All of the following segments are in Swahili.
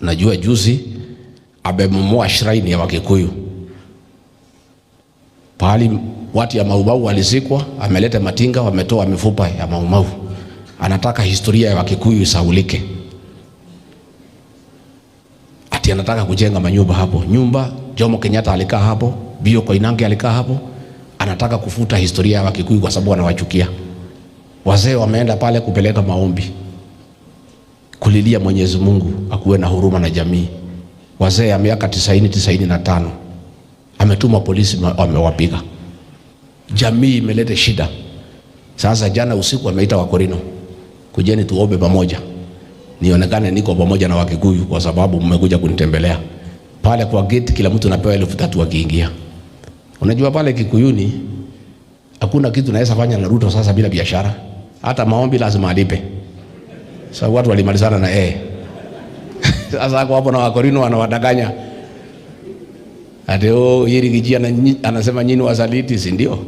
Najua juzi amebomoa shrine ya Wakikuyu pahali watu ya Maumau walizikwa, ameleta matinga, wametoa mifupa ya Maumau. Anataka historia ya Wakikuyu isaulike. Ati anataka kujenga manyumba hapo. Nyumba Jomo Kenyatta alikaa hapo, Bio Koinange alikaa hapo. Anataka kufuta historia ya Wakikuyu kwa sababu anawachukia. Wazee wameenda pale kupeleka maombi, kulilia Mwenyezi Mungu akuwe na huruma na jamii. Wazee ya miaka 90, 95, ametuma polisi wamewapiga. Jamii imeleta shida. Sasa jana usiku ameita Wakorino, kujeni tuombe pamoja, nionekane niko pamoja na Wakikuyu kwa sababu mmekuja kunitembelea. Pale kwa gate kila mtu anapewa 3,000 akiingia. Unajua pale Kikuyuni hakuna kitu naweza fanya na Ruto sasa bila biashara. Hata maombi lazima alipe. Sasa watu walimalizana na yeye. Sasa ako hapo na Wakorino wanawadanganya. Ati oh, hili kijia anasema nyinyi wasaliti, si ndio?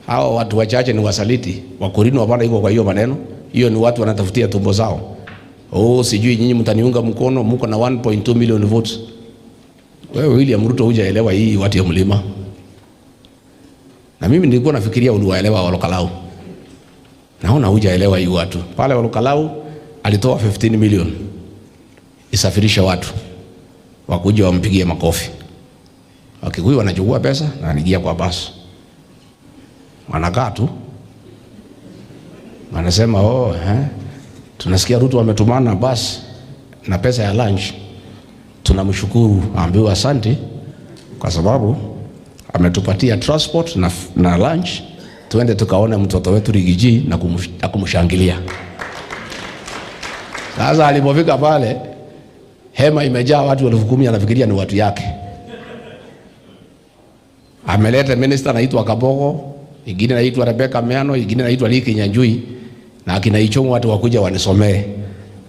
Hao watu wachache ni wasaliti. Wakorino hapana iko kwa hiyo maneno. Hiyo ni watu wanatafutia tumbo zao. Oh, sijui nyinyi mtaniunga mkono, mko na 1.2 million votes. Wewe William Ruto hujaelewa hii watu ya mlima. Na mimi nilikuwa nafikiria uliwaelewa Ol Kalou. Naona hujaelewa hii watu. Pale Ol Kalou alitoa 15 million isafirisha watu wakuja wampigie makofi. Wakikuyu wanachukua pesa na wanaingia kwa basi. Wanakaa tu. Wanasema oh, tunasikia Ruto ametumana basi na pesa ya lunch. Tunamshukuru, ambiwa asante kwa sababu ametupatia transport na lunch, tuende tukaone mtoto wetu Riggy G na kumshangilia. Sasa alipofika pale, hema imejaa watu 10,000, anafikiria ni watu yake. Ameleta minister anaitwa Kabogo, ingine anaitwa Rebecca Miano, ingine anaitwa Lee Kinyanjui na akina Ichung'wah, watu wakuja wanisomee.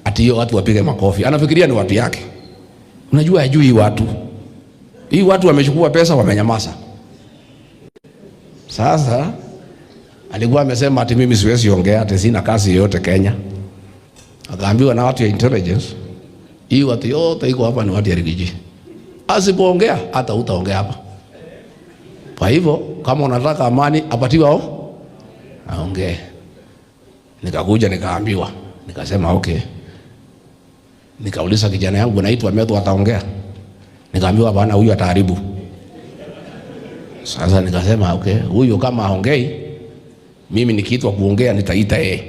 Ati hiyo watu wapige makofi. Anafikiria ni watu yake. Unajua hajui watu. Hii watu wamechukua pesa wamenyamaza. Sasa alikuwa amesema ati mimi siwezi ongea, ati sina kazi yoyote Kenya. Akaambiwa na watu ya intelligence, hii watu yote iko hapa ni watu ya Riggy G. Asipoongea hata utaongea hapa. Kwa hivyo kama unataka amani apatiwe au aongee. Nikakuja nikaambiwa, nikasema okay. Nikauliza kijana yangu anaitwa Methu ataongea. Nikaambiwa bana, huyu ataharibu. Sasa nikasema okay, huyu kama aongei, mimi nikiitwa kuongea nitaita yeye.